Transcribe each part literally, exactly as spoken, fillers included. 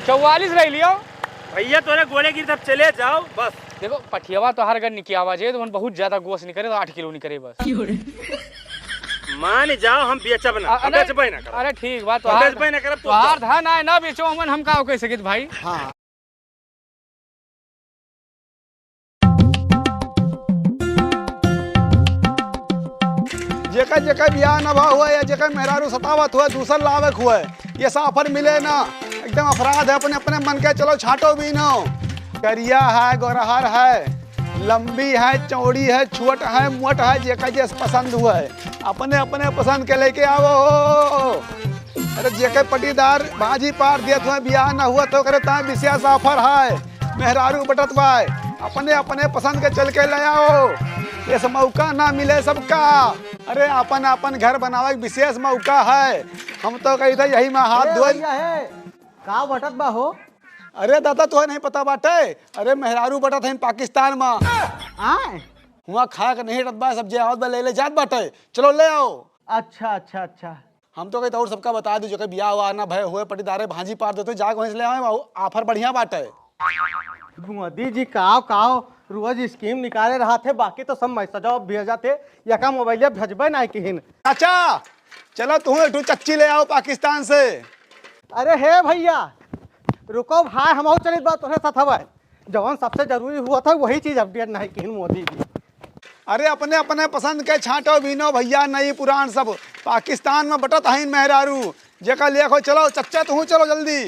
चौवालीस रह लियो। भैया, तोरे गोड़े गिर, तब चले जाओ बस। देखो, पठियावा तो हर घर निकियावा जे, तो बहुत ज्यादा गोस निकरे, तो आठ किलो निकरे बस। मान जाओ, हम बेचब ना, अ-, हम अरे, बेचबे ना करब। अरे ठीक बात, हम तोहार, बेचबे ना करब, तू तोहार जाओ। धान आए ना बेचो, हमन हम का कह सकित भाई। हाँ। जेकर जेकर बियाह न भा हुआ या जेकर मेहरारू सतावत हुआ, दूसर लावे के हुआ, ये सब offer मिले ना, एकदम अपराध है। अपने अपने मन के चलो छाटो बीनो, करिया है, गोरहर है, लंबी है, चौड़ी है, छोट है, मोट है, जेकर जैस पसंद हुआ है, अपने अपने पसंद के लेके आओ। अरे जेके पटीदार भांजी पार दियत हुए, बियाह न हुआ तो करे ताए विशेष offer है, मेहरारू बटत बाय, अपने अपने पसंद के चल के ले आओ, ये सब मौका ना मिले सबका। अरे अपन अपन घर बनावे के विशेष मौका है, हम तो कही था यही में हाथ ए धोए। भैया हे, का बटत बा हो? अरे दादा, तोहे नहीं पता बाटे? अरे मेहरारू बटत है पाकिस्तान में। आए? हुआ खा के नहीं हटत बा, सब जे आवत बा ले ले जात बाटे। चलो ले आओ। अच्छा, अच्छा, अच्छा। हम तो कही तो और सबका बता दू, जो कि बियाह हुआ ना भय हुए, पटीदारे भांजी पार देते, जाके वहीं से ले आवे, offer बढ़िया बाटे। मोदी जी काव काव रोज scheme निकाले रहा थे, बाकी तो सब message भेजा थे, यका मोबाइल भेजबे नहीं किहिन। चाचा, चलो तू एक ठो चच्ची ले आओ पाकिस्तान से। अरे हे भैया, रुको भाई, हम और चलित बा तोहरे साथ हवे। जवन सबसे जरूरी हुआ था, वही चीज update नहीं किहिन मोदी जी। अरे अपने अपने पसंद के छांटो बीनो भैया, नई पुरान सब। पाकिस्तान में बटत हईन मेहरारू, जेका लेखो। चलो चच्चा, तू चलो जल्दी,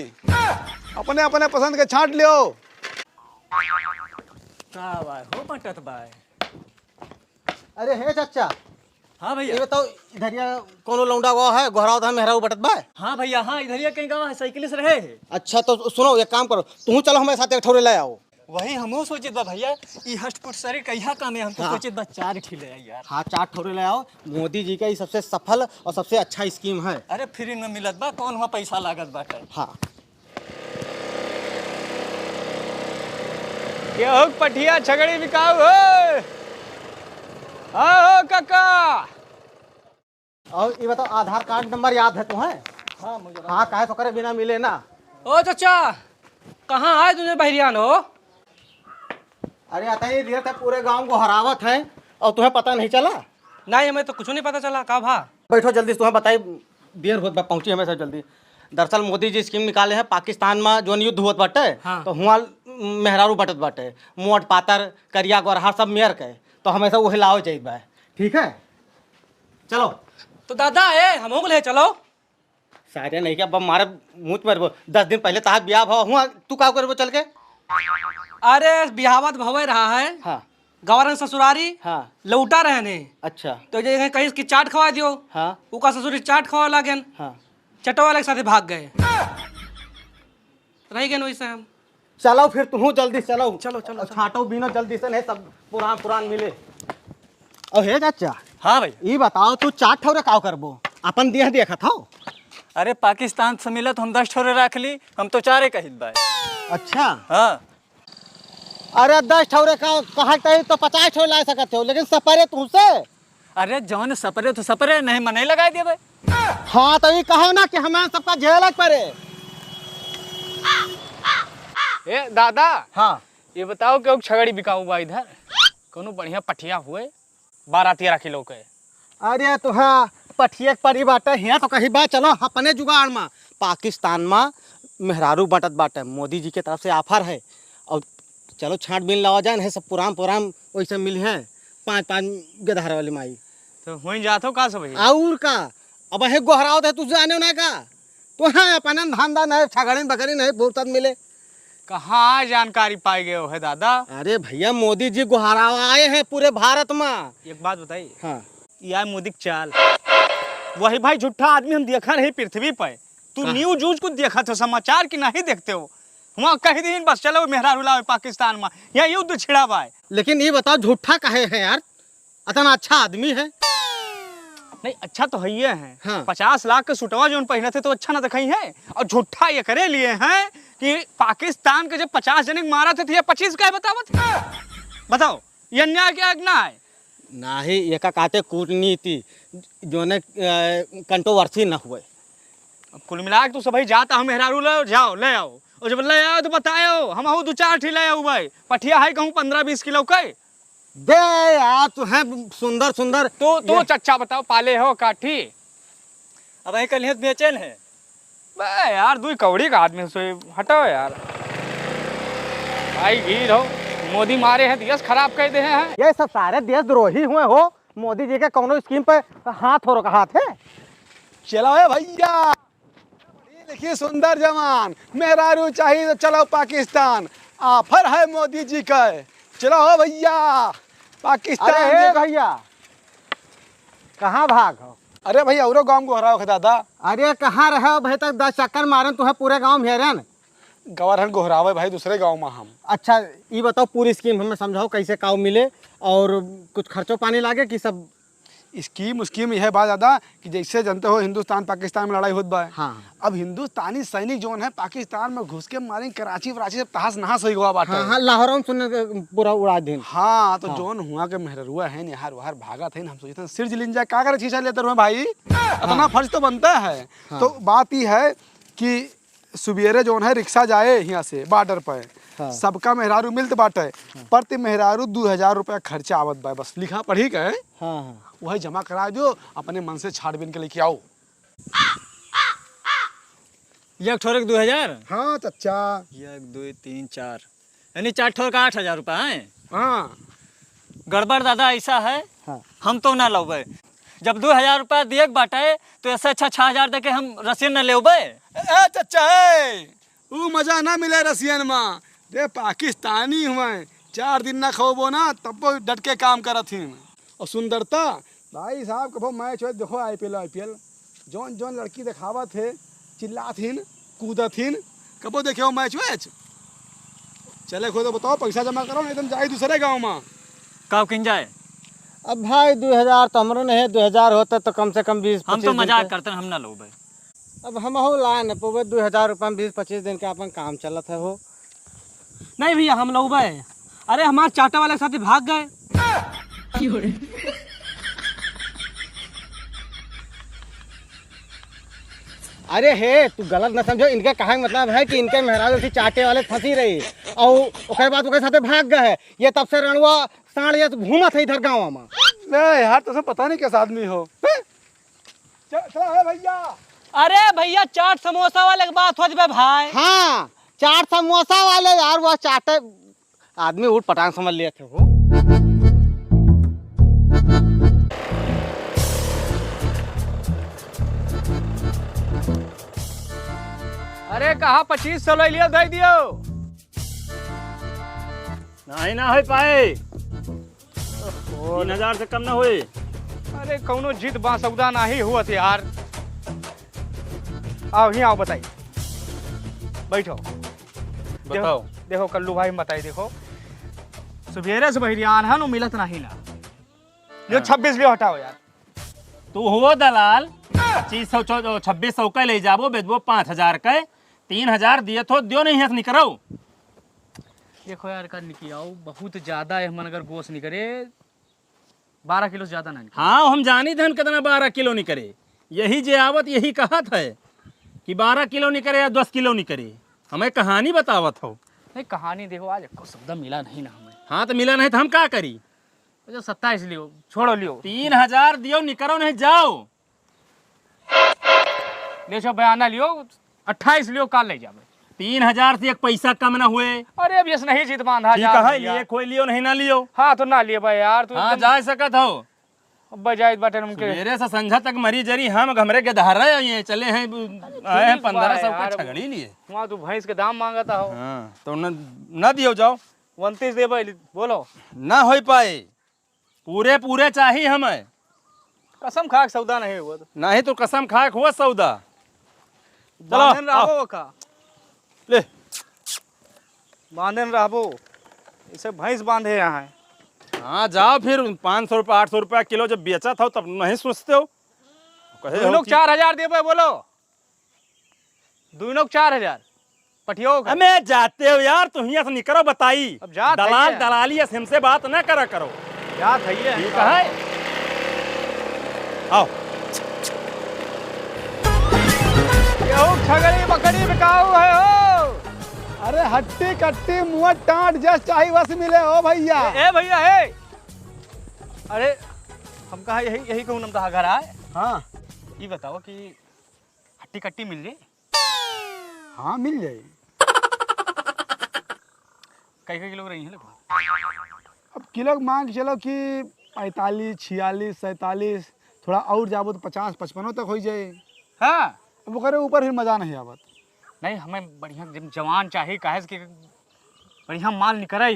अपने अपने पसंद के छांट लियो। का बा हो बटत बा? अरे हे चच्चा, हाँ भैया। ये बताओ, इधरिया कोनो लौंडा गवा है, गोहरावत है, मेहरारू बटत बा? हाँ भैया, हाँ, इधरिया कहीं गवा है, साइकिल से रहे है। अच्छा तो सुनो, एक काम करो, तू चलो हमारे साथ एक ठौरे ले आओ। वही हमहू सोचित बा भैया, ई हष्ट पुष्ट शरीर कहिया काम है, हम तो हाँ। सोचित बा चार ठी ले आई यार। हाँ, चार ठौरे ले आओ। मोदी जी का ई सबसे सफल और सबसे अच्छा scheme है। अरे free में मिलत बा, कौन हुआ पैसा लागत बाटे? हाँ। केहू के पठिया छगड़ी बिकाऊ हो? हाँ हो काका। और ये बताओ, आधार कार्ड नंबर याद है तुम्हें? हाँ, मुझे हाँ, काहे तो करे बिना मिले ना। ओ चाचा, कहाँ आए तुझे बहरियान हो? अरे आता ही देर तक पूरे गांव को हरावत है और तुम्हें पता नहीं चला? नहीं, हमें तो कुछ नहीं पता चला। का भा? बैठो जल्दी, तुम्हें बताई, देर होत बा, पहुँची हमें सब जल्दी। दरअसल मोदी जी scheme निकाले हैं, पाकिस्तान में जोन युद्ध होत बाटे, हाँ। तो हुआ मेहरारू बटत बाटे, मोट पातर, करिया गोरहा सब मेर के, तो हमें सब वही लाओ चाहिए बा। ठीक है, चलो। तो दादा, ए, हमहू को ले चलो। सारे नहीं क्या, अब मारे मुँह पर वो, दस दिन पहले तहार ब्याह भवा हुआ, तू का करबो चल के? अरे, ब्याहवा तो भवे रहा है। हाँ। गवा रहन ससुरारी, हाँ। लौटा रहन है। अच्छा। तो जे कहीं कि चाट खवा दियो। हाँ। उका ससुरी चाट खवा लागेन। हाँ। चटवा वाले के साथे भाग गए। रह गए वैसे हम। चलो फिर तू जल्दी चलो। चलो, चलो, और चलो। छाटो बीनो जल्दी से, नहीं सब पुरान पुरान मिले। और हे चाचा, हाँ भाई। ई बताओ, तू चार ठौरे का करबो? अपन देह देखत हो? अरे, पाकिस्तान से मिलत हम दस ठौरे रख ली, हम तो चारे कहित बा। अच्छा। हाँ। अरे, दस ठौरे का कहत ही तो पचास ठौरे ला सकत हो, लेकिन सपरे तुमसे। अरे, जौन सपरे तो सपरे, नहीं मनई लगाई देबे। हाँ, तो ई कहो ना कि हमें सबका झेलत परे। ए दादा, हाँ। ये बताओ कि छगड़ी बिकाऊ बा इधर, कोनो बढ़िया पठिया हुए, बारह तेरह किलो के। अरे तो हाँ, पठिया के परी बाटे, हियाँ तो कही बा, चलो अपने जुगाड़ मा। पाकिस्तान मा मेहरारू बटत बाटे, मोदी जी के तरफ से offer है। और चलो छांट बीन लावा जाए, नहीं सब पुरान पुरान वैसे मिली है, पाँच पाँच गदहर वाली माई। तो हुई जात हो का सब भैया? और का, अब हे गोहरावत है, तू जाने ना का? तो हाँ, अपन धंधा नहीं, छगड़िन बकरिन है, फुर्सत मिले। कहाँ जानकारी पाए गए हो है दादा? अरे भैया, मोदी जी गोहरावा आए हैं पूरे भारत मा। एक बात बताई। हाँ। ये आए मोदी की चाल। वही भाई झूठा आदमी हम देखा नहीं पृथ्वी पे। तू कहाँ? News व्यूज को देखत हो, समाचार की नहीं देखते हो? वहाँ कह दीन बस चलो मेहरारू लावे पाकिस्तान मा, यहाँ युद्ध छिड़ा बा। लेकिन ये बताओ झूठा काहे है यार? अतना अच्छा आदमी है। नहीं, अच्छा तो है ही है। हाँ। पचास लाख के सुटवा जोन पहिनत है तो अच्छा ना दिखाई है। और झूठा ये करे लिए हैं कि पाकिस्तान के जब पचास जने के मारत है तो ये पच्चीस का है बतावत? बताओ, ये अन्याय क्या है कि ना है? नाही, एका कहते कूटनीति, जोने, अ, controversy न हुए। अब कुल मिला के तू सभी जाता हो मेहरारू ले जाओ, ले आओ। और जब ले आओ तो बतायो, हमहू दो चार ठी ले आउबे। पठिया है कहूँ पन्द्रह बीस किलो के। दे यार, तू है सुंदर सुंदर। तू, तू ये चच्चा बताओ, पाले हो काठी? अब यही कल बेचेन है। बे यार, दुई कौड़ी का आदमी से हटाओ यार। भाई गिर हो, मोदी मारे हैं, देश खराब कर दे हैं। ये सब सारे देशद्रोही हुए हो, मोदी जी के कौनो स्कीम पे हाथ हो रखा हाथ है। चलो ए भैया, देखिए सुंदर जवान, मेहरारू चाहिए तो चलो पाकिस्तान, ऑफर है मोदी जी का। चलो हो भैया, पाकिस्तान अरे ए में। भैया, कहाँ भाग हो? अरे भैया, औरो गाँव में गोहरावे के दादा। अरे कहाँ रहे हो भाई, तक दस चक्कर मारन तुहे पूरे गाँव में हेरन। गवर हन गोहरावे भाई, दूसरे गाँव में हम। अच्छा, ई बताओ, पूरी स्कीम हमें समझाओ, कैसे काऊ मिले और कुछ खर्चो पानी लागे कि सब? स्कीम, स्कीम यह बा दादा कि जैसे जानते हो हिंदुस्तान पाकिस्तान में लड़ाई होत बा। हाँ। अब हिंदुस्तानी सैनिक जौन है पाकिस्तान में घुस के मारे कराची वराची सब तहस नहस हो गवा बाटे। हाँ, हाँ, लाहौर में सुनने के पूरा उड़ा दिन। हाँ, तो हाँ। जौन हुआ के मेहररुआ है निहार उहार भागत है, हम सोचते हैं सिर जिलिन जाए, का करे छीछा लेते रहो भाई, इतना हाँ। फर्ज तो बनता है। हाँ। तो बात ई है कि सुबेरे जौन है रिक्शा जाए यहाँ से बॉर्डर पे, हाँ। सबका मेहरारू मिलत बाटे, हाँ। प्रति मेहरारू दू हजार रुपया खर्चा आवत बा, बस लिखा पढ़ी के हाँ, हाँ। वही जमा करा दो, अपने मन से छाट बीन के लेके आओ। एक ठोरे के दू हजार? हाँ चच्चा। एक, दो, तीन, चार, यानी चार ठोर का आठ हजार रुपया है। हाँ। गड़बड़ दादा ऐसा है, हाँ। हम तो ना लौबे। जब दो हजार रुपया दिए के बाटे, तो ऐसे अच्छा छह हजार दे के हम रसियन न लेबे। ए चच्चा, ए, ऊ मजा ना मिले रसियन में। रे पाकिस्तानी हुए, चार दिन ना खौबो ना, तब वो डट के काम करत हिन। और सुंदरता, भाई साहब, कबो मैच होए, देखो आईपीएल, आईपीएल, जौन जौन लड़की देखावत है, चिल्लात हिन, कूदत हिन, कबो देखे हो मैच वैच? चले खो तो बताओ, पैसा जमा करो, नहीं तो हम जाई दूसरे गाँव में। काव किन जाए? अब भाई, दो हजार तो हमरो नहीं है, दो हजार होता तो कम से कम बीस हम तो पच्चीस दिन मजाक के। करते हैं, हम ना लोबे। अब हम हो ला न पोबे, दो हजार रुपया में बीस पच्चीस दिन के अपन काम चलत है हो। नहीं भैया, हम लोबे। अरे, हमार चाटे वाले के साथ भाग गए। अरे हे, तू गलत न समझो, इनके कहे के मतलब है कि इनके मेहरारू थी चाटे वाले फंसी रही और ओकर बाद ओकर साथे भाग गए है। ये तब से रणुआ साँड़ ये घूमत है इधर गाँव में। नहीं यार, तुझे पता नहीं कैसा आदमी हो। हैं? चल, चला है भैया। अरे भैया, चाट समोसा वाले के बात होत बे भाई। हाँ, चाट समोसा वाले यार, वह चाटे आदमी उठ पटांग समझ लेत है हो। अरे कहा पच्चीस सौ ले लियो, दे दियो। नहीं ना हो पाए। ओहो। तीन हजार से कम ना होए। अरे कौनो जिद बा, सौदा नाही हुवत यार। आओ, ही आओ, बताई। बैठो। बताओ। देखो, देखो, कल्लू भाई, बताई, देखो। सुबेरे से बहिरियान है, नो मिलत नाही ना। लियो, हाँ। छब्बीस लियो, हटाओ यार। तू हुओ दलाल, पच्चीस सौ, चौ-, छब्बीस सौ के ले जाबो, बेचबो पाँच हजार के, तीन हजार दिए तो दियो, नहीं है तो निकरो। देखो यार, का निकियाओ, बहुत ज्यादा है, मन अगर गोस निकरे, बारह किलो से ज्यादा ना निकरे। हाँ, हम जानी धन कितना बारह किलो निकरे, यही जे आवत यही कहत है कि बारह किलो निकरे या दस किलो निकरे, हमें कहानी बतावत हो। नहीं, कहानी देखो, आज एको सौदा मिला नहीं ना हमें। हाँ, तो मिला नहीं तो हम का करी? अच्छा, सत्ताईस लियो, छोड़ो लियो। तीन हजार दियो, निकरो नहीं जाओ। ले सो बयाना लियो, अट्ठाईस लियो, काल ले जाबे। तीन हजार से एक पैसा कम ना हुए। अरे, अब यस नहीं जीत बांधा ठीक जा है, भैया। लिए कोई लियो नहीं ना लियो। हाँ, तो ना लिए भाई यार, तू हाँ, एकदम जा सकत हो। अब जाइत बाटे उनके। सुबेरे से संझा तक मरी जरी हम, हमरे के धारा है, ये चले हैं, अरे आए हैं ठीक बा पन्द्रह सौ के यार, छगड़ी लिए। वहाँ तू भैंस के दाम मांगता हो। हाँ, तो न, ना दियो जाओ। उनतीस देबे, बोलो। ना होई पाए। पूरे, पूरे चाही हमें। कसम खा के सौदा नहीं हुआ तो। नहीं तो कसम खा के हुआ सौदा। चलो, बांधन रहबो आओ। का? ले। बांधन रहबो। इसे भैंस बांधे यहाँ है। हाँ, जाओ फिर, पाँच सौ रुपया, आठ सौ रुपया किलो जब बेचत हो, तब नहीं सोचते हो। कहे दुई हो लोग कि चार हजार देबे, बोलो। दुई लोग चार हजार। पठियो का? अबे जाते हो यार, तू हियां से निकरो, बताई। अब जात दलाल, है। दलाली ऐसे हमसे बात ना करा करो। जात है ये। ठीक है? आओ। गेहूं, छगड़ी, बकरी बिकाऊ है हो। अरे हट्टी कट्टी मुआ टाट जस चाही वस मिले हो भइया। ए, ए भइया, ए। अरे, हम कहा यही, यही कहूँ नमदहा घर आए। हाँ। ई बताओ कि हट्टी कट्टी मिल जाई? हाँ, मिल जाई। कई, कई किलो रही है, लोग? अब किलो के मान के चलो कि पैंतालीस, छियालीस, सैंतालीस, थोड़ा और जाबो तो पचास, पचपनो तक होइ जाए। हाँ। अब ओकरे ऊपर फिर मजा नहीं आवत। नहीं, हमें बढ़िया जब जवान चाही, काहे से कि बढ़िया माल निकरे।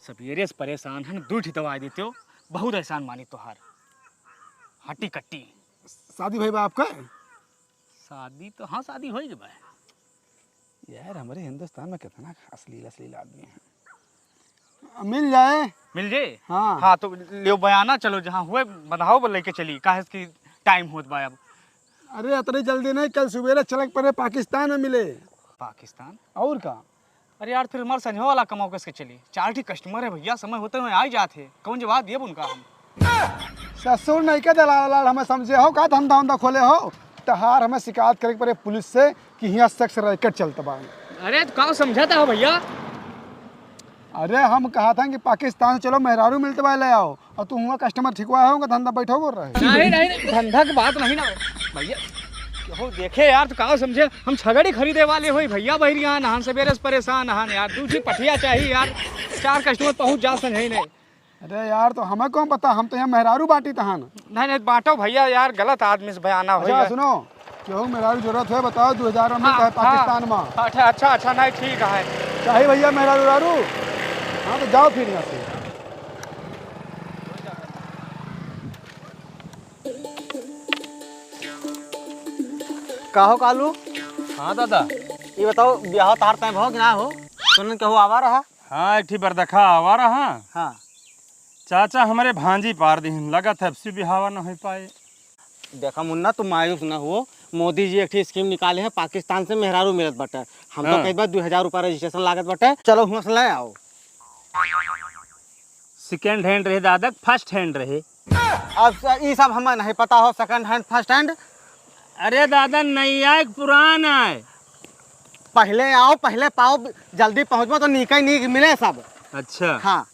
सवेरे से परेशान हन, दू ठी दवाई देते हो, बहुत एहसान मानी तोहार। हट्टी कट्टी। शादी भई बा आपका? शादी तो, हाँ, शादी होइ गई बा। यार, हमरे हिंदुस्तान में कितना अश्लील, अश्लील आदमी है। मिल जाए। मिल जाए? हाँ। हाँ, तो लियो बयाना, चलो जहाँ हुए बंधाओ, वो लेके चली, काहे कि टाइम होत बा अब। अरे, अतनी जल्दी नहीं, कल सुबेरे चलक पड़े पाकिस्तान में मिले। पाकिस्तान? और का? अरे यार, फिर हमार संझवा वाला कमाओ कैसे चली? चार ठी कस्टमर है भइया, समय होते हुए आ ही जात है। कौन जवाब दिए उनका हम? ससुर नहीं के दलाल, दलाल हमें समझे हो का? धंधा उंधा खोले हो? तहार हमें शिकायत करे के पड़े पुलिस से कि हियाँ सेक्स रैकेट चलत बा। अरे, तो का समझाता हो भइया? अरे, हम कहा था कि पाकिस्तान से चलो, मेहरारू मिलत बा, ले आओ, और तू हुआ कस्टमर ठिकवाए हो, उनका धंधा बैठो बोल रहे। नहीं, नहीं, नहीं, धंधा की बात नहीं ना भइया, केहू देखे यार, तो का समझे, हम छगड़ी खरीदे वाले होई भइया, बहरी यहाँ नहान, सवेरे से परेशान हन यार, दू ठी पठिया चाहिए यार, चार कस्टमर पहुँच जा संझे नहीं। अरे यार, तो हमें कौन पता, हम तो यहाँ मेहरारू बाटी तहान। नहीं, नहीं, बांटो भइया यार, गलत आदमी से बयाना अच्छा, होइगा। सुनो, केहू मेहरारू जरूरत है, बताओ, दू हजार में हाँ, मिलता है हाँ। पाकिस्तान में। अच्छा, अच्छा, अच्छा, नहीं, ठीक है। चाही भइया मेहरारू उरारू? हाँ, तो जाओ फिर यहाँ से। का हो कालू? हाँ दादा। ये बताओ, ब्याह तार तय भो कि ना हो? सुनन केहू आवा रहा? हाँ, एक ठी बरदखा आवा रहा। हाँ। चाचा हमरे भांजी पार दिहिन, लगत है अब से बिहावा न होइ पाए। देखा मुन्ना, तू मायूस न हुओ, मोदी जी एक ठी स्कीम निकाले हैं, पाकिस्तान से मेहरारू मिलत बाटे। हम तो हाँ। कई बार दू हजार रुपया रजिस्ट्रेशन लागत बाटे, चलो हुआं से ले आओ। सेकंड हैंड रहे दादा, फर्स्ट हैंड रहे? अब स-, ई सब हमें नहीं पता हो, सेकंड हैंड, फर्स्ट हैंड। अरे दादा, नया एक पुरान है। पहले आओ, पहले पाओ, जल्दी पहुँचबो तो नीक ही नीक मिले सब। अच्छा। हाँ।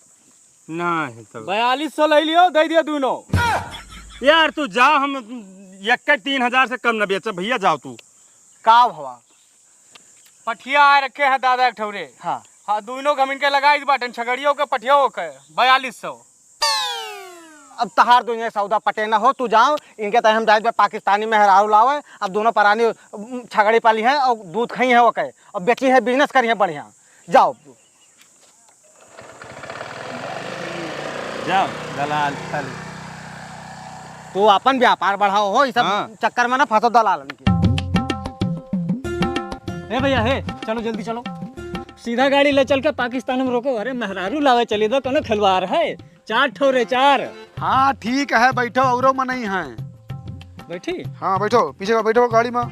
ना है तो। बयालीस सौ ले लियो, दे दियो दोनों। यार तू जा, हम एक के तीन हजार से कम न बेचब भइया, जाओ तू। का भवा? पठिया आए रखे हैं दादा एक ठौरे। हाँ। हाँ, दोनों गमिन के लगाई बाटन, छगड़ियों के, पठियों के, बयालीस सौ। अब तहार दुनिया सौदा पटे न हो, तू जाओ, इनके तय हम जाइत बा पाकिस्तानी मेहरारू लावे, अब दोनों परानी, उम, छगड़ी पाली है और दूध खाई है ओके, और बेची है, बिजनेस करी है बढ़िया। जाओ। जाओ, दलाल खाली। तू अपन व्यापार बढ़ाओ हो, ई सब हाँ। चक्कर में ना फंसो दलालन के। ए भइया, हे, चलो जल्दी चलो। सीधा गाड़ी ले चल के पाकिस्तान में रोको। अरे मेहरारू लावे चली दो, कोनो खिलवाड़ है? चार ठो रे, चार। हाँ, ठीक है, बैठो, औरो मनई हैं। बैठी? हाँ, बैठो, पीछे का बैठो गाड़ी में।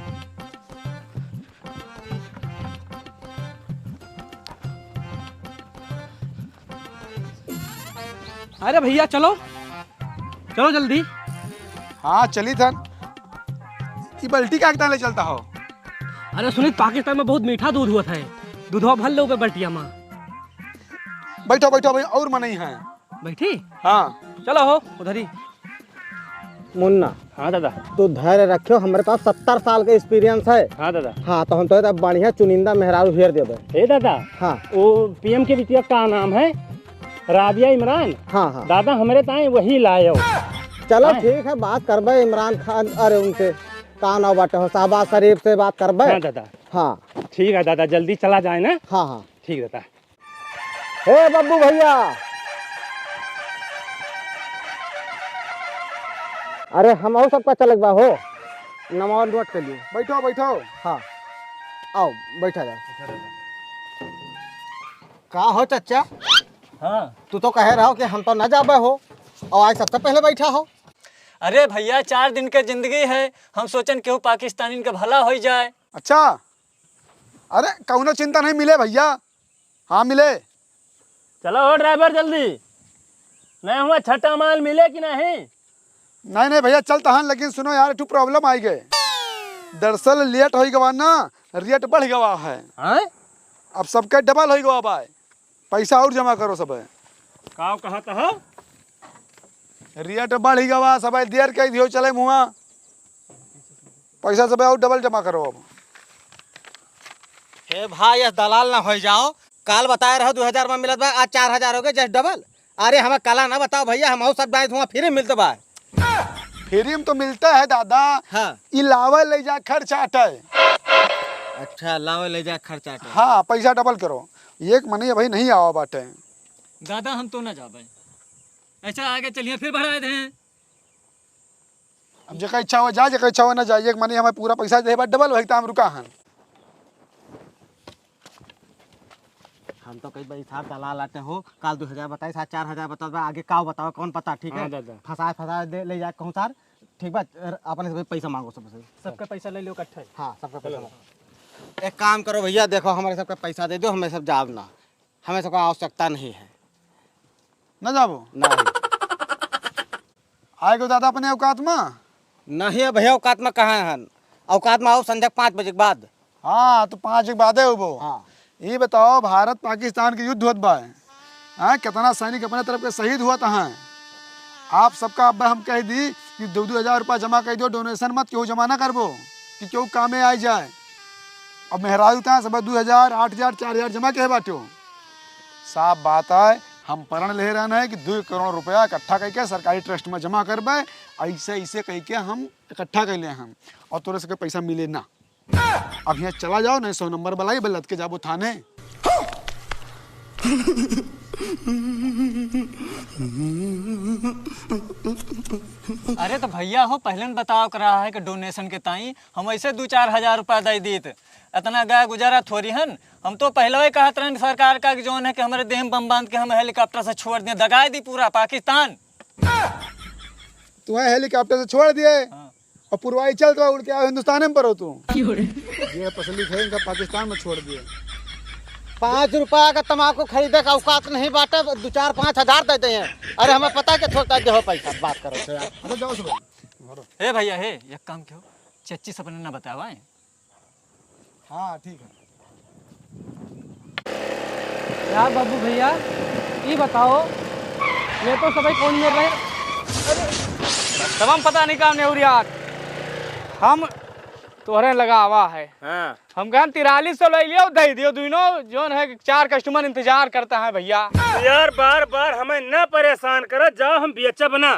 अरे भइया, चलो, चलो जल्दी। हाँ, चली थन। ई बल्टी का एकदम ले चलता हो? अरे सुनित, पाकिस्तान में बहुत मीठा दूध होत है, दूधवा भर लो बल्टिया में। बैठो, बैठो भाई, और मनई हैं। बैठी? हाँ। चलो हो, उधर ही। मुन्ना। हाँ दादा। तू धैर्य रखियो, हमरे पास सत्तर साल का experience है। हाँ दादा। हाँ, तो हम तो बढ़िया चुनिंदा मेहरारू हेर देबे। ए दादा। हाँ। वो पीएम के बिटिया का नाम है? राबिया इमरान। हाँ, हाँ। दादा, हमरे ताई वही लायो। चलो, हाँ। ठीक है, बात करबे इमरान खान, अरे उनसे, का नाम बाटे हो, शहबाज शरीफ से बात करबे। हाँ दादा। हाँ। ठीक है दादा, जल्दी चला जाए ना। हाँ, हाँ। ठीक दादा। हे बब्बू भइया, अरे हमहू सबका चलक बा हो, नंबर नोट कर लियो। बैठो, बैठो। हाँ, आओ, बैठा जाओ। का हो चच्चा? हाँ। तू तो कहे रहो कि हम तो न जाबे हो, और आज सबसे पहले बैठा हो। अरे भइया, चार दिन के जिंदगी है, हम सोचन केहू पाकिस्तानिन के भला होइ जाए। अच्छा, अरे कउनो चिंता नहीं, मिले भइया। हाँ, मिले। चलो हो ड्राइवर, जल्दी। नहीं हुआ, छठा माल मिले कि नहीं? नहीं, नहीं भइया, चलता हन, लेकिन सुनो यार, एक ठो problem आइ गए। दरअसल लेट होइ गवा ना, रेट बढ़ गवा है। हैं? अब सबके डबल होइ गवा बा। पैसा और जमा करो सब। का कहत हो? रेट बढ़ गवा, सब देर कइ दियो, चले मुआ। पैसा सब और डबल जमा करो अब। हे भाई, यस दलाल ना होइ जाओ। काल बताए रहो दो हजार में मिलत बा, आज चार हजार होइ गए, जस डबल। अरे हमें कला ना बताओ भइया, हम और सब जाए हुआ फ्री मिलत बा। फ्री में तो मिलता है दादा। हाँ। ई लावे ले जा खर्चा आटे। अच्छा, लावे ले जा खर्चा आटे। हाँ, पैसा डबल करो। एक मनई अबहीं नहीं आवा बाटे। दादा हम तो ना जाबे, ऐसा आगे चलिए फिर बढ़ाए दें। अब जेकर इच्छा हो जाए, जेकर इच्छा हो ना जाए। एक मनई हमें पूरा पैसा दे बा डबल, वही ताम रुका हन। हम तो कही भाई साहब दलाल आटे हो, काल दो हजार बताइस, आज चार हजार बतात बा, आगे का बताओ कौन पता, ठीक है? हाँ दादा। फंसाए फंसाए दे ले जाए कहूँ सार, ठीक बा? अपने से पैसा मांगो सबसे। सबका पैसा ले लो इकट्ठा ही। हाँ, सबका पैसा मांगो। एक काम करो भइया, देखो हमारे सबका पैसा दे दो, हमें सब जाब ना, हमें सबका आवश्यकता नहीं है। ना जाबो? नहीं। आए गो दादा अपने औकात में? नहीं है भइया, औकात में कहाँ हन? औकात में आओ संध्या के पाँच बजे के बाद। हाँ, तो पाँच के बादे होबो। हाँ। ई बताओ, भारत पाकिस्तान के युद्ध होत बा। हाँ, कितना सैनिक अपने तरफ के शहीद हुआ था। आप सबका अब हम कह दी कि दो दो हजार रुपया जमा कर दो, डोनेशन मत केहू जमा ना करबो कि केहू कामे आइ जाए। अब मेहरारू ता सब दो हजार, आठ हजार, चार हजार जमा के बाटो। साफ बात है, हम प्रण ले रहन है कि दो करोड़ रुपया इकट्ठा करके सरकारी ट्रस्ट में जमा करबे। ऐसे ऐसे कह के हम इकट्ठा कर ले हम, और तोरे सबके पैसा मिले ना। अब यहाँ चला जाओ, नहीं सौ नंबर बुलाई, बल्लत के जाबो थाने। अरे तो भइया हो, पहले न बताओ करा है कि डोनेशन के ताई हम ऐसे दो चार हजार रुपया दे दीत, इतना गाय गुजारा थोड़ी हन। हम तो पहले ही कहत रहन सरकार का कि जौन है कि हमारे देह में बम बांध के हम हेलीकॉप्टर से छोड़ दिए, दगाए दी पूरा पाकिस्तान। तुम्हें हेलीकॉप्टर से छोड़ दिए? हाँ। और पूर्वाई चल तो उड़ के आओ हिंदुस्तान में परो तू। क्यों रे? ये पसली थे इनका पाकिस्तान में छोड़ दिए। पाँच रुपया का तमाकू खरीदे का औकात नहीं बाटे, दो चार पाँच हजार दे दे। अरे हमें पता है कि छोड़ता दे हो पैसा, बात करो। अच्छा यार, अच्छा जाओ सब। ए भइया, हे, एक काम कियो, चच्ची सपने ना बतावा है। हाँ, ठीक है। यार बाबू भइया, ई बताओ, ये तो सबै कौन मेर रहे? तमाम पता नहीं काम नहीं हो रहा यार। हम तोहरे लगा आवा है। हाँ। हम कहन तिरालीस सौ ले लियो, दे दियो दुइनो, जौन है चार कस्टमर इंतजार करता है भइया। यार बार बार हमें ना परेशान करा, जाओ हम बेचब ना।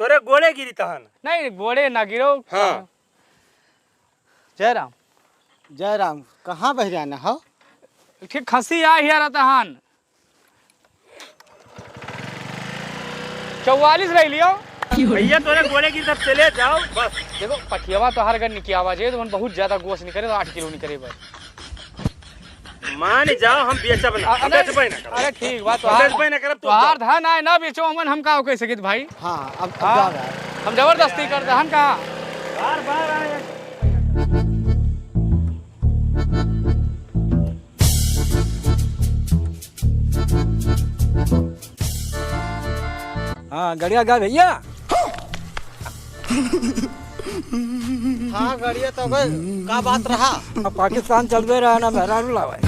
तोरे गोड़े गिरी तहन। नहीं, गोड़े ना गिरो। हाँ। जय राम। जय राम। कहाँ बह जाना हो? ठीक खसी आ हिया रहता हन। चौवालीस रह लियो। भइया तोरे गोड़े गिरी, तब चले जाओ बस। देखो पठियावा तो हर घर निकियावा जे, तो बहुत ज्यादा गोश निकरे तो आठ किलो निकरे बस। मान जाओ, हम बेचब ना, अ-, हम अरे, बेचबे ना करब। अरे, ठीक बा, हम तोहार, बेचबे ना करब, तू तोहार जाओ। धन आए ना बेचो, हमन हम का कह सकित भाई? हाँ, अब, अब हाँ? जाओ यार। हम जबरदस्ती करते हन का? बार, बार आए। हाँ, गड़िया गा भइया। हाँ, गड़िया तो गए। का बात रहा? अब पाकिस्तान चलबे रहा ना, मेहरारू लावे।